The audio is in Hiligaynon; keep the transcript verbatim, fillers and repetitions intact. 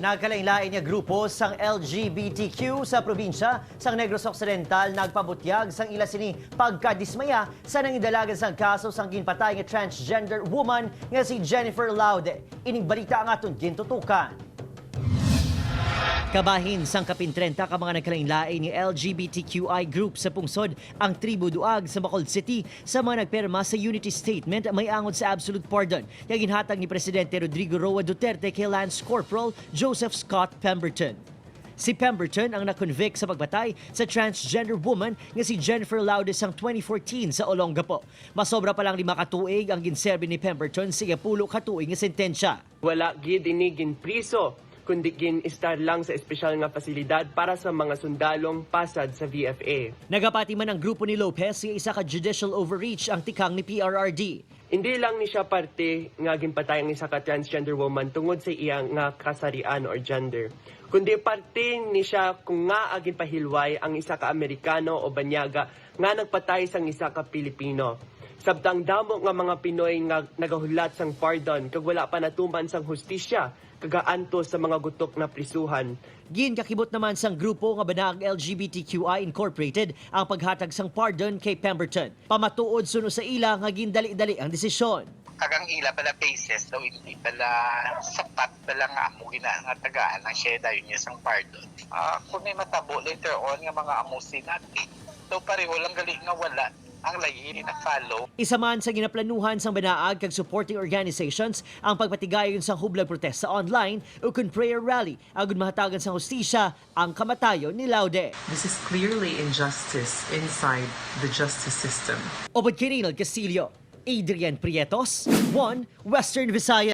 Nagkalainlain nga grupo sang L G B T Q sa probinsya sang Negros Occidental nagpabutyag sang ila sini pagkadismaya sa nangidalagan sang kaso sang ginpatay nga transgender woman nga si Jennifer Laude. Ining balita ang aton gintutukan. Kabahin sang kapin trenta ka mga nagkalainlain nga L G B T Q I group sa pungsod ang Tribo Duag sa Bacolod City sa mga nagpirma sa unity statement may angot sa absolute pardon nga ginhatag ni Presidente Rodrigo Roa Duterte kay Lance Corporal Joseph Scott Pemberton. Si Pemberton ang na-convict sa pagpatay sa transgender woman nga si Jennifer Laude sang twenty fourteen sa Olongapo. Masobra pa lang lima ka tuig ang ginserbi ni Pemberton sa iya pulo ka tuig nga sentensya. Wala gid ini ginpriso, kundi gin-istar lang sa espesyal nga pasilidad para sa mga sundalong pasad sa V F A. Nagapati man ang grupo ni Lopez nga isa ka judicial overreach ang tikang ni P R R D. Hindi lang ni siya parte nga ginpatay ang isa ka transgender woman tungod sa iya nga kasarian or gender, kundi parte ni siya kung ngaa ginpahilway ang isa ka Amerikano o banyaga nga nagpatay sang isa ka Pilipino. Sabtang damo nga mga Pinoy nga nagahulat sang pardon kag wala pa natuman sang hustisya kag gaantos sa mga gutok na prisuhan. Ginkakibot naman sang grupo nga Banaag L G B T Q I Incorporated ang paghatag sang pardon kay Pemberton. Pamatuod suno sa ila nga gindali-dali ang desisyon. Kag ang ila bala basis daw hindi bala sapat bala nga amo gina nga tagaan ang siya dayon niya sang pardon. Ah, kung may matabo later on nga mga amo sinati, daw pareho lang gali nga wala ang layi na follow. Isa man sa ginaplanuhan sang Banaag kag supporting organizations ang pagpatigayon sang hublag protesta online ukon prayer rally agud mahatagan sang hustisya ang kamatayon ni Laude. This is clearly injustice inside the justice system. Upod kay Reynald Castillo, Adrian Prietos, One Western Visayas.